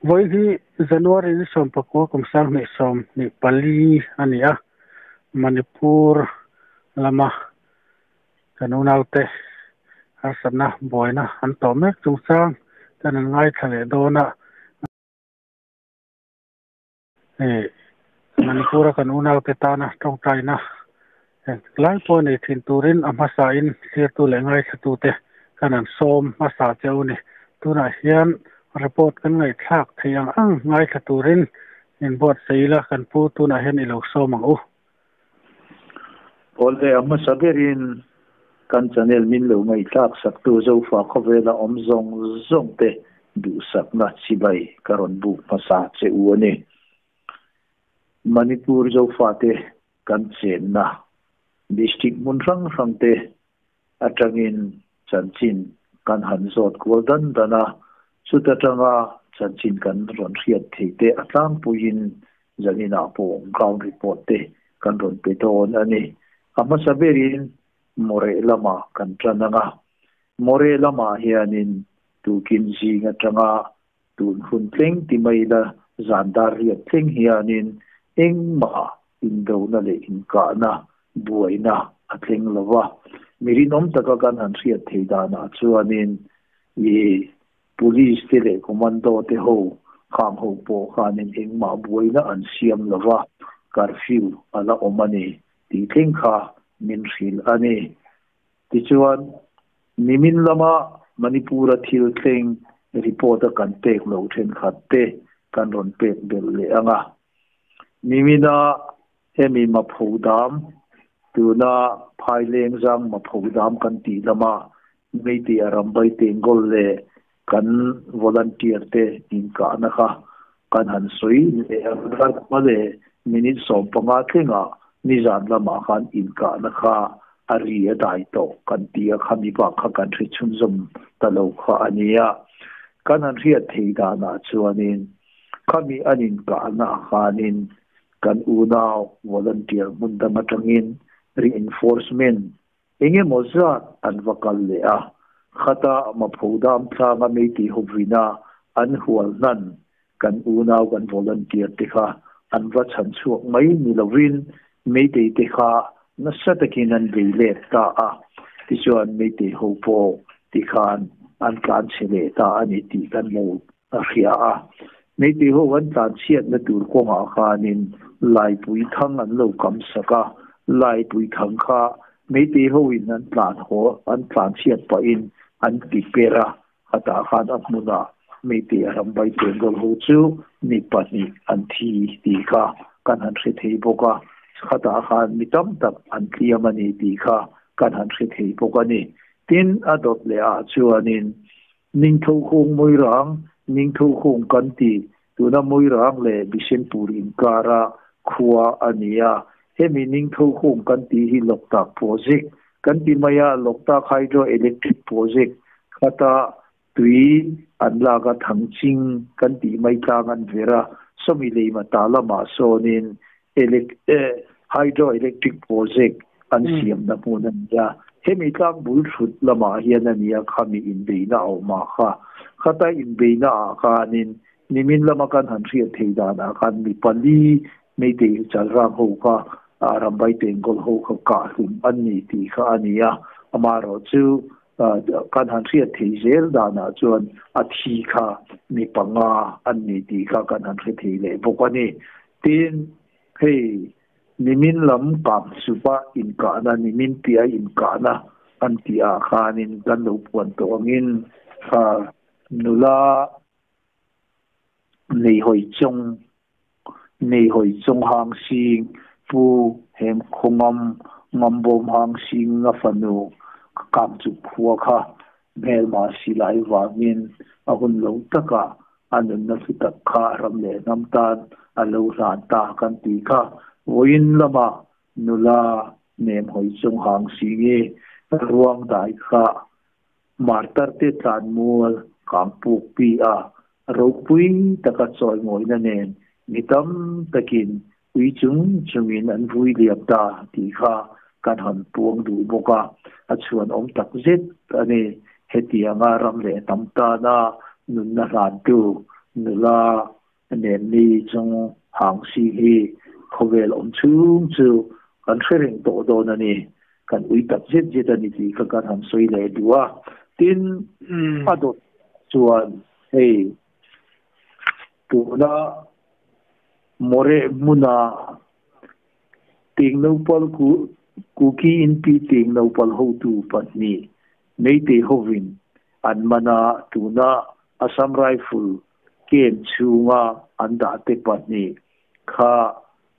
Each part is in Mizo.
Vawi hi January ni 19 kum 2024 a ni a, Manipur lama kan unaute harsatna buaina an tawh mek chungchang kan an ngaithla leh dawn a. Hei Manipur-a kan unaute tana tawngtaina lai pawh nei thin turin a hmasain thlirtu leh ngaithlatute kan han sawm hmasa che u ni. Tunah hian report kan ngaihthlak theih ang ang ngaithla turin inbuatsaih ila kan pu tunah hian i lo sawm ang u. Awle a hmasa berin kan channel min lo ngaihthlak saktu Zofa khawvela awm zawng zawng te duhsakna chibai ka rawn buk hmasa che u a ni. Manipur Zofate kan chenna district hmun hrang hrang te atangin chanchin kan han zawt kual dan dan a, chuta tanga chanchin kan rawn hriat thei te a tlangpuiin zaninah pawh ground report te kan rawn pe dawn a ni. A hmasa berin Moreh lamah kan tan ang a, Moreh lamah hianin tukin zing atanga tun hun tleng ti mai la zan dar riat thleng hianin engmah indona leh inkahna buaina a thleng lo va. Mi rinawm taka kan han hriat thei danah chuanin i Police te leh Commando te ho khang ho pawh khanin engmah buaina an siam lo va, curfew a la awm a ni tih thleng kha min hrilh a ni. Tichuan, nimin lama Manipur-a thil thleng report-a kan pek loh thenkhat te kan rawn pek belh leh ang a. Nimina hemi Maphodam, tuna Phailengzang Maphodam kan tih lama Meitei Arambai Tengol leh kan volunteer te inkahna kha kan han sawi leh ang a leh minute 15 thlengah nizan lamah khan inkahna kha a ri a dai tawh kan ti a, khami bak kha kan hre chhunzawm ta lo kha a nia. Kan han hriat thei danah chuanin khami an inkahna khanin kan unau volunteer hmun dang atangin reinforcement Eng emaw zat an va kal leh a, khata Maphodam tlanga Meitei Hawvina an hual hnan kan unau kan volunteer te kha an va chhan chhuak mai ni lovin Meitei te kha nasa takin an bei let ta a, tichuan Meitei ho pawh tikhan an tlan chhe leh ta a ni tih kan lo a hria a. Meitei ho an tlanchhiatna tur kawngah khanin Laipui thang an lo kam sak a, Laipui thang kha Meitei hoin an tlan haw an tlanchhiat pahin an ti per a, khatah khan a hmunah Meitei a rambai Bengal ho chu mi pahnih an thi tih kha kan han hre thei bawk a, khatah khan mi tam tak an tliam a ni tih kha kan han hre thei bawk a ni. Tin, a dawt leh ah chuanin Ningthokhung Muirang, Ningthokhung kan ti, tuna Muirang leh Bishenpur inkara khua a ni a. Hemi Ningthokhung kan tih hi Loktak Project kan ti mai a, Loktak Hydro Electric Project khata tui an lak a Thangching kan tih mai tlang an ver a, sawmi leima ta lamah sawnin Hydro Electric Project an siamna hmun a ni a. Hemi tlang bul thut lamah hian a ni a, khami inbeihna a awm ah kha. Khata inbeihna ah khanin nimin lama kan han hriat thei danah khan mi pali Meitei Chalrang ho kha Rambai Tengkawl ho kha kah hlum an ni tih kha a ni a. Amaherawhchu kan han hriat thei zel danah chuan a thi kha mi panga an ni tih kha kan han hre thei leh bawk a ni. Tin, hei nimin lam kang supa inkahna, nimin piah inkahna an tih ah khanin kan lo puan tawh angin nula nei hawi chung Nei hawi chung hang sing pu hem khaw ngam ngam bawm hang sing a fanu kang chu khua kha hmelma silai vangin a hun lo takah a nunna hlu tak kha ram leh hnam tan a lo hlan ta kan tih kha vawiin lama nula nem hawi chung hang sing i ruang dai kha Martar te tlan mual kang puk pi a, ropui taka chawimawina nen mi tam takin ui chung chungin an vui liam ta tih kha kan han puang duh bawk a, a chhuanawm tak zet a ni. Hetianga ram leh hnam tana nunna hlantu Nula nen ni chung hang si hi khawvel awm chhung chu kan hre reng tawh dawn a ni. Kan ui tak zet zet a ni tih kha kan han sawi leh duh a. Tin, a dawt chuan hei tuna Moreh hmuna Tengnopal ku Kuki Inpi Tengnopal hotu pahnih Meitei hovin an man a, tuna Assam Rifle camp chhunga an dah te pahnih kha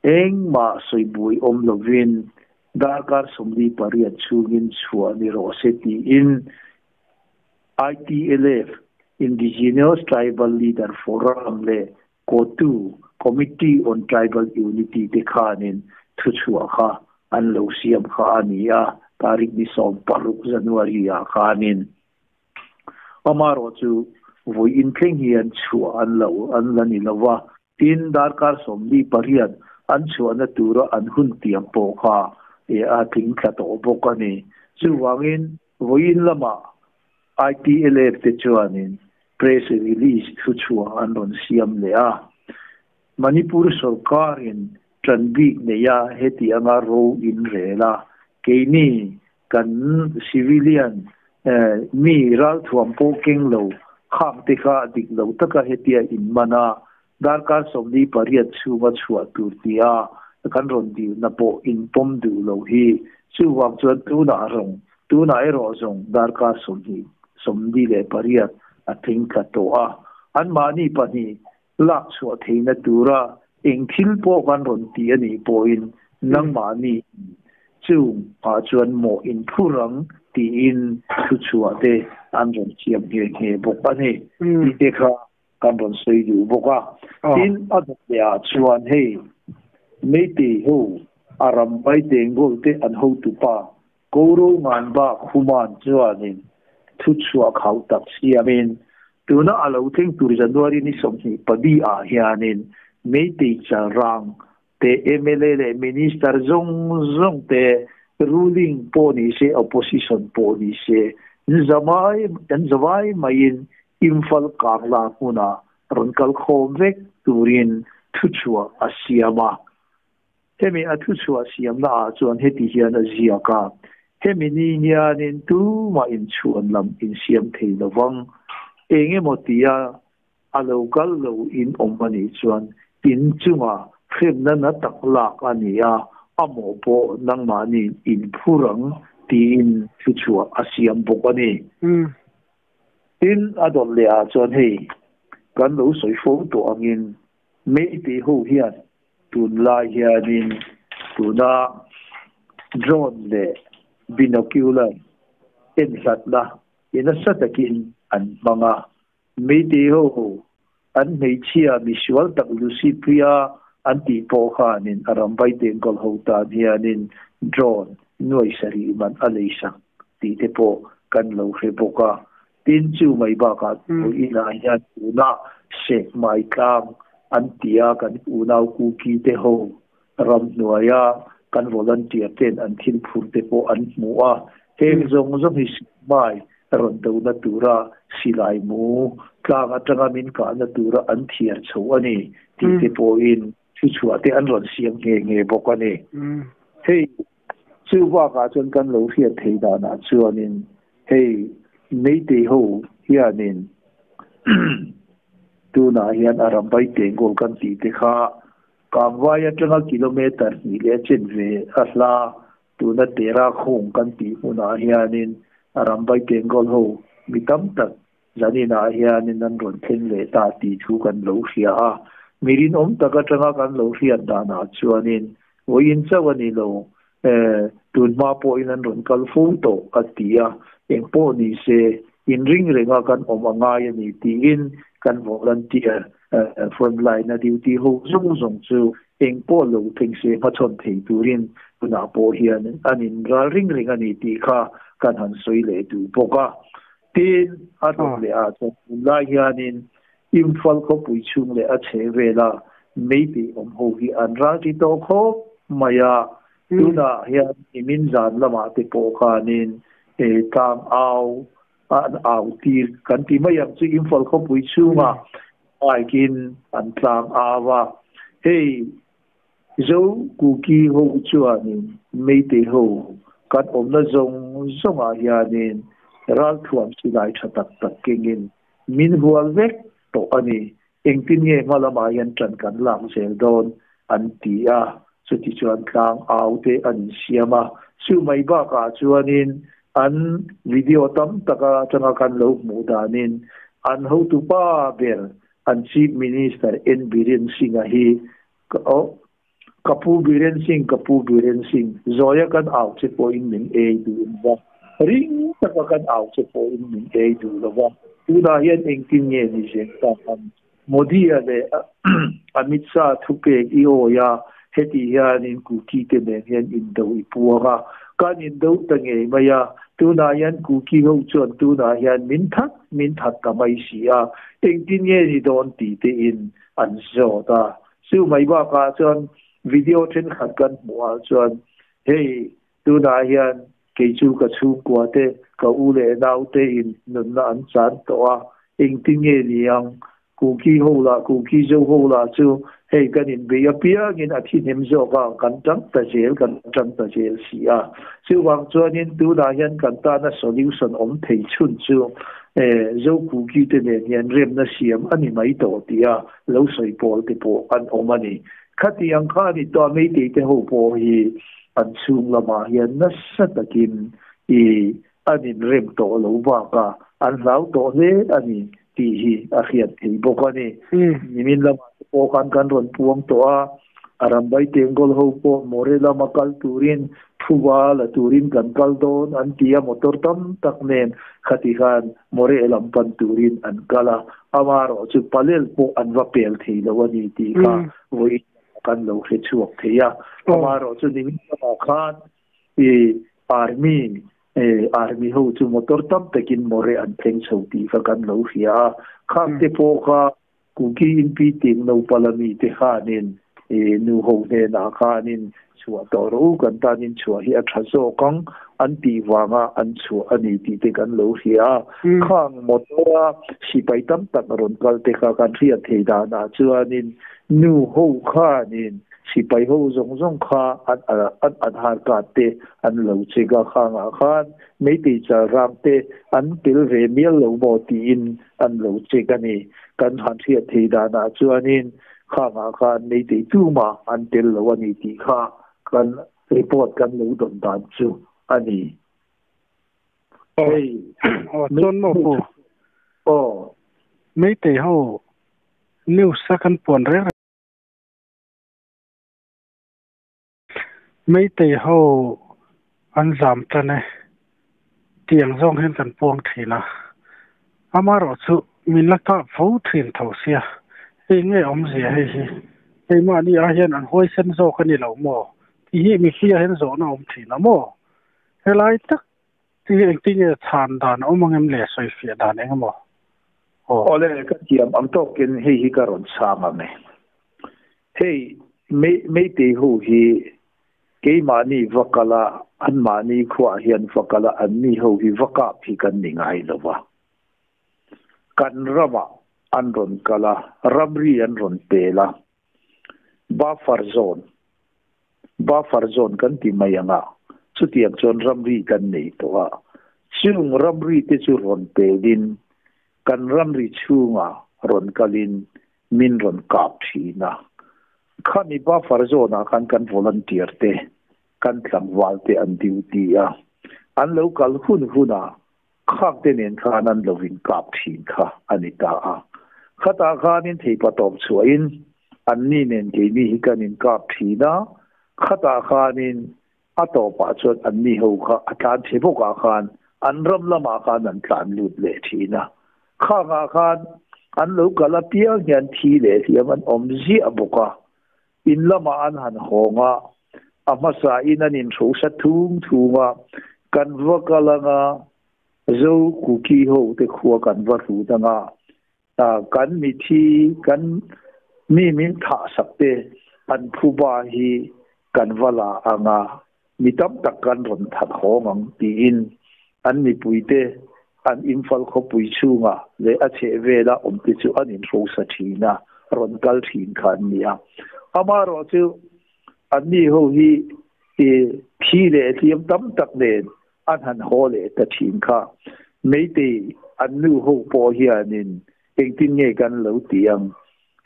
engmah sawibuai awm lovin darkar 48 chhungin chhuah ni rawh se tiin ITLF, Indigenous Tribal Leader Forum, leh Kotu, Committee on Tribal Unity, te khanin thuchhuah kha an lo siam kha a ni a, tarik ni 16 January ah khanin. Amaherawh chu vawi inthleng hian chhuah an lo an la ni lo va, tin darkar 48 an chhuahna tura an hun tiam pawh kha a tling thla tawh bawk a ni. Chuvangin vawiin lamah ITLF te chuanin press release thuchhuah an rawn siam leh a. Manipur sorkarin tan bik neia heti anga ro in rel a, keini kan civilian mi ralthuam pawh keng lo khang te kha dik lo taka hetia in man a, darkar 48 chhunga chhuah tur ti a kan rawn dilna pawh in pawm duh lo hi. Chuwang chuan tunah rawng tunah erawh zawng darkar 28 a tling thla tawh a, an mahni pahnih lak chhuah theihna tura eng thil pawh kan rawn ti a nih pawhin nangmahni chung ah chuan mawh in phur ang tiin thuchhuah te an rawn siam nghe nghe bawk a ni. Tih te kha kan rawn sawi duh bawk a. Tin, a dawt leh ah chuan hei Meitei ho a ram vai tengkawl te an hotupa Koro ngan bak Human chuanin thuchhuah khauh tak siamin tuna a lo thleng tur January ni 24 ah hianin Meitei chalrang te MLA leh Minister zawng zawng te ruling pawh ni se opposition pawh ni se an zawai maiin Imphal Kangla hmuna rawn kal khawm vek turin thuchhuah a siam a. Hemi a thuchhuah siamna ah chuan heti hian a ziak a, hemi ni hianin tumah inchhuan lam insiam thei lovang. Eng emaw tia a lo kal lo in awm a nih chuan in chunga hremna na tak lak a ni a, a mawh pawh nangmahni in phur ang tiin thuchhuah a siam bawk a ni. Tin, a dawt leh ah chuan hei kan lo sawi fo tawh angin Meitei ho hian tunlai hianin tuna drone leh binocular en hlatna i nasa takin an hmang a. Meitei ho an hmeichhia misual tak Lucy Priya an tih pawh khanin a ram vai tengkawl ho tan hianin drone nuai sarih man a leisak tih te pawh kan lo hre bawk a. Tin, chu mai bakah vawiinah hian tuna Sekmai tlang an tia kan unau Kuki te ho ram hnuaia kan volunteer ten an thil phur te pawh an hmu a. Heng zawng zawng hi Sekmai rawn dona tura silai mu tlang atanga min kahna tura an thiar chho a ni tih te pawhin thuchhuah te an rawn siam nghe nghe bawk a ni. Hei chu bakah chuan kan lo hriat thei danah chuanin hei Meitei ho hianin tunah hian a ram vai tengkawl kan tih te kha Kangvai atanga kilometer hnih leh a chen ve a hla tuna Tera khawng kan tih hmunah hianin a ram vai tengkawl ho mi tam tak zaninah hianin an rawn thleng leh ta tih thu kan lo hria a. Mi rinawm tak atanga kan lo hriat danah chuanin vawiin chauh a ni lo, tun hma pawhin an rawn kal fo tawh a ti a, eng pawh ni se inring renga kan awm a ngai a ni tiin kan volunteer front line a duty ho zawng zawng chu eng pawh lo thleng se hmachhawn thei turin tunah pawh hian an inral ring reng a ni tih kha kan han sawi leh duh bawk a. Tin, a dawt leh ah chuan tunlai hianin Imphal khawpui chhung leh a chhe vela Meitei awm ho hi an ral ti tawh khawp mai a. Tunah hian nimin zan lamah te pawh khanin tlang au an au tir kan ti mai ang chu Imphal khawpui chhungah. Mike-in an tlang au a, Hei, Zo Kuki ho chuanin Meitei ho kan awmna zawng zawngah hianin ralthuam silai tha tak tak kengin min hual vek tawh a ni. Engtin nge hma lamah hian ṭan kan lak zel dawn? an ti a. Chuti chuan tlang au te an insiam a. Chu mai bakah chuanin an video tam taka atanga kan lo hmuh danin an hotupa ber an Chief Minister N Biren Singh-a hi Oh, ka pu Biren Singh, ka pu Biren Singh, Zawia kan au che pawhin min ei duh lo va, ring taka kan au che pawhin min ei duh lo va, tunah hian engtin nge ni zel tak ang? Modi-a leh Amit Shah thupek i awi a, heti hianin Kuki te nen hian indo i puang a, kan indo ta ngei mai a, tunah hian Kuki ho chuan tunah hian min that min that ta mai si a, engtin nge ni dawn tih tein an zawt a. Chu mai bakah chuan video thenkhat kan hmuh ah chuan hei tunah hian kei chu ka chhungkua te, ka u leh nau te in nunna an chan tawh a, engtin nge ni ang? Kuki ho lah, Kuki zo ho lah chu hei kan inbei apiangin a thi hnem zawk a, kan tang ta zel, kan tang ta zel si a. Chuvang chuanin tunah hian kan tana solution awm thei chhun chu Zo Kuki te nen hian remna siam a ni mai tawh tih a lo sawi pawl te pawh an awm a ni. Khati ang kha a ni tawh a, Meitei te ho pawh hi an chhung lamah hian nasa takin i an inrem tawh lo bakah an hlau tawh hle a ni tih hi a hriat thei bawk a ni. Nimin lamah te pawh khan kan rawn puang tawh a, a rambai Tengkawl ho pawh More lama kal turin phuba la turin kan kal dawn an ti a, motor tam tak nen khati khan More lam pan turin an kal a, amaherawh chu Palel pawh an va pel thei lo a ni tih kha vawiin lamah kan lo hre chhuak thei a. Amaherawh chu nimin lamah khan i Army Army ho chu motor tam takin More an thleng chho tih kha kan lo hria a, khang te pawh kha Kuki inpi ting naupala mite khanin nu ho hnenah khanin chhuah tawh rawh u, kan tanin chhuah hi a tha zawk ang an tih vanga an chhuah a ni tih te kan lo hria a. Khang motor-a sipai tam tak rawn kal te kha kan hriat thei danah chuanin nu ho khanin sipai ho zawng zawng kha an an Aadhaar card te an lo check a, khangah khan Meitei chalrang te an tel ve mial lo maw tiin an lo check a ni. Kan han hriat thei danah chuanin khangah khan Meitei tuma an tel lo a ni tih kha kan report kan lo dawn dan chu a ni. Hei, Aw, chuan maw pu? Aw. Meitei ho news a kan puan reng reng. Meitei ho an zam tan e tih ang zawng hian kan puang thin a, amaherawh chu min la kap fo thin tho sia, hei nge awmzia hei hi, keimahni ah hian an huaisen zawk a ni lo maw tih hi mipui ah hian zawhna a awm thin a maw? Helai tak hi engtin nge chhan dan a awm ang em le sawifiah dan eng emaw aw. Awle ka thiam ang tawkin hei hi ka rawn chhang ang e. Hei, Meitei ho hi keimahni va kal a, anmahni khuaah hian va kal a, anni ho hi va kap hi kan ni ngai lo va. Kan ramah an rawn kal a, ramri an rawn pel a, buffer zone, buffer zone kan ti mai ang a, chutiang chuan ramri kan nei tawh a, chung ramri te chu rawn pelin kan ramri chhungah rawn kalin min rawn kap thin a. Khami buffer zone ah khan kan volunteer te, kan tlangval te an duty a, an lo kal hun hun a, khak te nen khan an lo in kap thin kha a ni ta a. Khatah khanin theipa tawp chhuahin anni nen keini hi kan in kap thin a, khatah khanin a tawpah chuan anni ho kha a tlan chhe bawkah khan an ram lamah khan an tlan lut leh thin a. Khangah khan an lo kal apiang hian thi leh hliam an awm ziah bawk a. In lamah an han hawng a, a hmasa in an inhrosa thung thung a, kan va kal anga Zo Kuki ho te khua kan va hrut anga Kan mithi, kan mi min thah sak te an phuba hi kan va la ang a, mi tam tak kan rawn that hawng ang tiin an mipuite an Imphal khawpui chhunga leh a chhehvela awm te chu an inhrosa thin a, rawn kal thin kha an ni a. Amaherawhchu anni ho hi thi leh hliam tam tak nen an han haw leh ta thin kha. Meitei an nu ho pawh hianin engtin nge kan lo ti ang?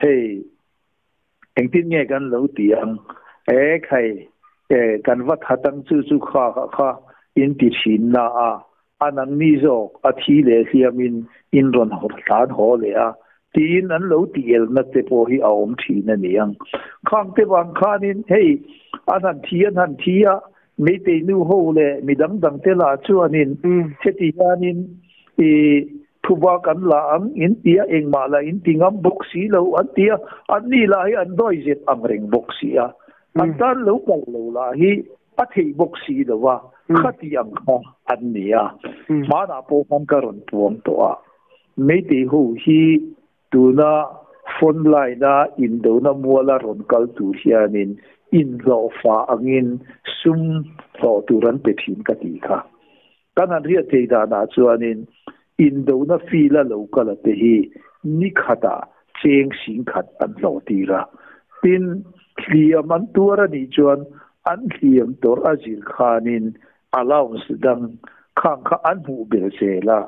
Hei. Engtin nge kan lo ti ang? E khai, e kan va that ang chu chu kha kha in ti thin na a, a nangni zawk a thi leh hliamin in rawn hlan haw leh a, tiin an lo ti elna te pawh hi a awm thin a ni ang. Khang te vang khanin hei an han thi an han thi a, Meitei nu ho leh mi dang dang te lah chuanin heti hianin i Thuba kan la ang in ti a, engmah lah in ti ngam bawk si lo an ti a, anni lah hi an dawi zep ang reng bawk si a, an tan lo kal lo lah hi a theih bawk si lo a, khati ang kha an ni a. Hmanah pawh khan ka rawn puang tawh a, Meitei ho hi tuna phone line a indona muala rawn kal tur hianin inhlawhfa angin sum hlawh tur an pe thin ka tih kha. Kan han hriat thei danah chuanin indona fila lo kal a te hi ni khatah cheng sing khat an hlawh tir a. Tin, hliam an tuar a nih chuan an hliam tawrh a zir khanin allowance dang khang kha an hmuh belh zel a,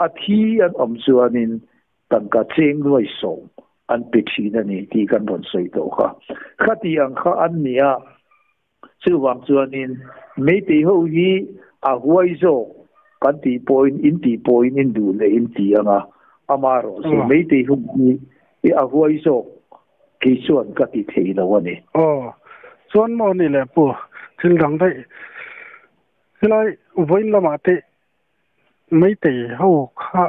a thi an awm chuanin tangka cheng nuai sawm an pe thin a ni tih kan rawn sawi tawh kha. Khati ang kha an ni a. Chuvang chuanin Meitei ho hi a huai zawk kan tih pawhin in tih pawhin in duh leh in ti ang a, amaherawh chu Meitei ho hi a huai zawk kei chuan ka ti thei lo a ni. Aw, chuan maw ni leh pu, thil dang daih helai vawiin lamah te Meitei ho kha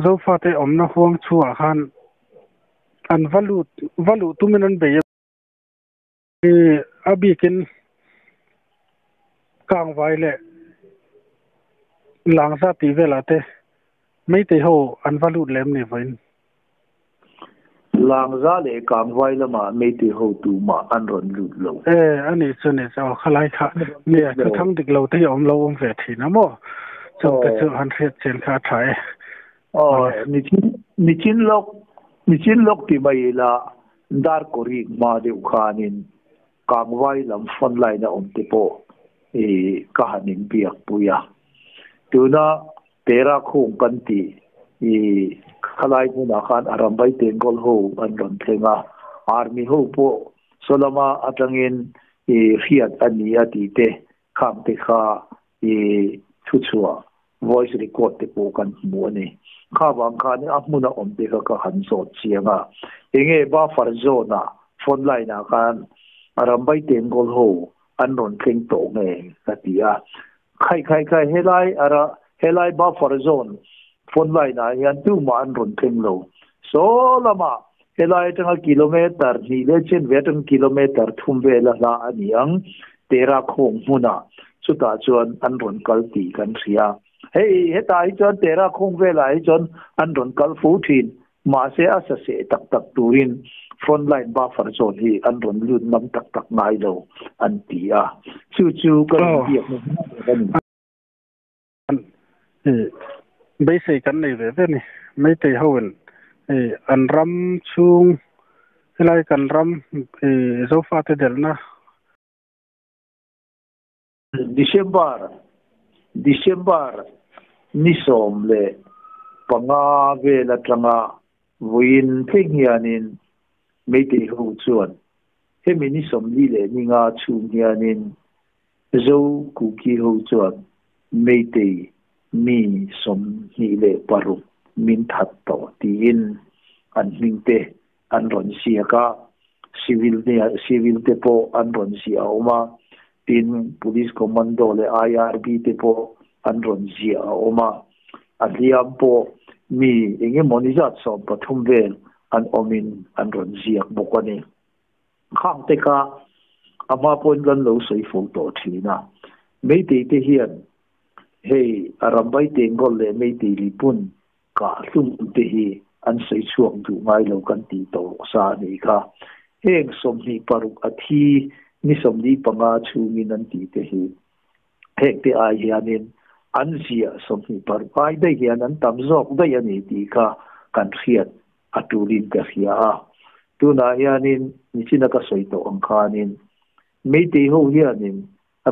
Zofate awmna huang chhuah khan an va lut va luh tumin an bei a. A bikin kangvai leh langza tih velah te Meitei ho an va lut lem ni vawiin. Langza leh kangvai lamah Meitei ho tumah an rawn lut lo. E, a nih chu ni chu aw khalai kha nia thu thang dik lo te hi a awm lo awm ve thin a maw? Chungte chu han hriat chian kha a tha e. Aw, nichin nichin lawk nichin lawk ti mai ila Dar kawrik hma deuh khanin Kangvai lam front line a awm te pawh i ka han inbiak pui a. Tuna Tera khung kan tih i khalai hmunah khan Arambai Tengkawl ho an rawn thleng a, Army ho pawh sawlama atangin i hriat a ni a tih te khang te kha i thuchhuah voice record te pawh kan hmu a ni. Kha vang khan a hmuna awm te kha ka han zawt chiang a, enge buffer zone ah phone line ah khan Rambai Tengkawl ho an rawn thleng tawh nge ka ti a. Khai khai khai helai ara helai buffer zone phone line ah hian tumah an rawn thleng lo. Saw lamah helai atanga kilometer hnih leh chen ve atang kilometer thum vel a hla a ni ang, Tera khawng hmunah chutah chuan an rawn kal tih kan hria. Hei hetah hi chuan Tera khawng velah hi chuan an rawn kal fo thin, mahse a sa seh tak tak turin front line buffer zone hi an rawn lut ngam tak tak ngai lo an ti a, chu chu ka inbiakna hma ber a ni. Beisei kan nei ve ve a ni. Meitei hoin an ram chhung helai kan ram Zofate delhna. December December ni 15 vel atanga vawiin thleng hianin Meitei ho chuan hemi ni 45 chhung hianin Zo Kuki ho chuan Meitei mi 26 min that tawh tiin an hming te an rawn ziak a, civil civil te pawh an rawn ziah a awm a, tin Police Commando leh IRB te pawh an rawn ziah a awm a, a hliam pawh mi eng emaw ni zat 13 vel an awmin an rawn ziak bawk a ni. Khang te kha a hma pawhin kan lo sawi fo tawh thin a, Meitei te hian hei a Rambai Tengkawl leh Meitei Lipun kah hlum te hi an sawi chhuak duh ngai lo kan tih tawh sa a nih kha. Heng 26 a thi ni 45 chhungin an tih te hi heng te ai hianin an zia 25 ai daih hian an tam zawk daih a ni tih kha kan hriat a tulin ka hria a. Tunah hianin nichina ka sawi tawh ang khanin Meitei ho hianin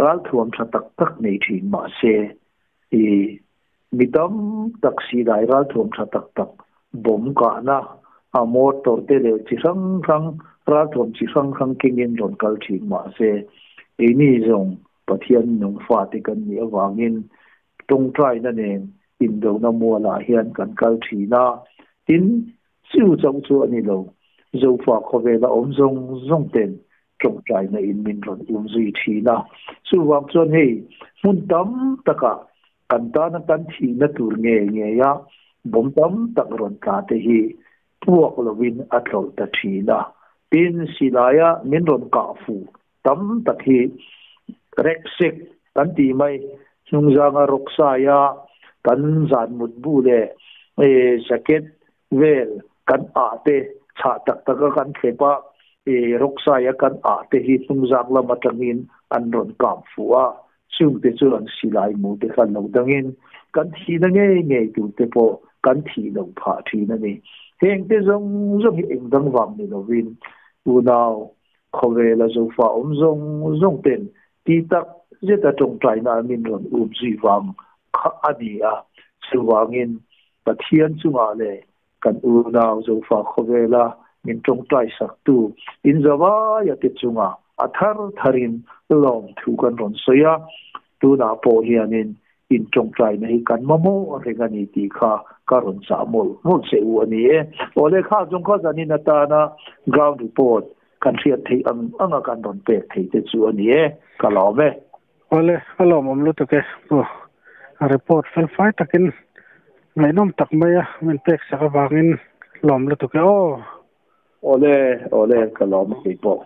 ralthuam tha tak tak nei thin mah se i mi tam tak silai ralthuam tha tak tak bomb kahna a motor te leh chi hrang hrang ralthuam chi hrang hrang kengin rawn kal thin mah se keini zawng Pathian nung fate kan nih avangin tawngtaina nen indona mualah hian kan kal thin a, tin Chu chauh chu a ni lo, Zofa khawvela awm zawng zawng ten tawngtaina in min rawn um zui thin a. Chuvang chuan hei hmun tam takah kan tana kan thihna tur nge ngei a bawm tam tak rawn tla te hi puak lovin a tlawlh ta thin a. Tin, silaia min rawn kah fuh tam tak hi rek sek kan tih mai, hnungzanga rawk saia kan zan mut bu leh jacket vel kan ah te chhah tak taka kan thlep a, rawk saia kan ah te hi hnungzang lam atangin an rawn kap fuh a, chungte chu an silai mu te khan lo dangin kan thihna ngei ngei tur te pawh kan thih loh phah thin a ni. Hengte zawng zawng hi engdang vang ni lovin unau Khawvela Zofa awm zawng zawng ten ti tak zeta tawngtaina an min rawn um zui vang kha a ni a. Chuvangin Pathian chungah leh kan unau Zofa khawvela min tawngtai saktu inzavaia te chungah a thar tharin lawmthu kan rawn sawi a. Tunah pawh hianin in tawngtaina hi kan mamawh reng a ni tih kha ka rawn chah mawlh mawlh che u a ni e. Aw lehkha zawng kha zanin atana ground report kan hriat theih ang anga kan rawn pek thei te chu a ni e. Ka lawm e. Awle, a lawmawm lutuk e. Aw, a report fel fai takin ngaihnawm tak maia min pek sak avangin lawm lutuk e aw. Awle, awle, ka lawm a kei pawh.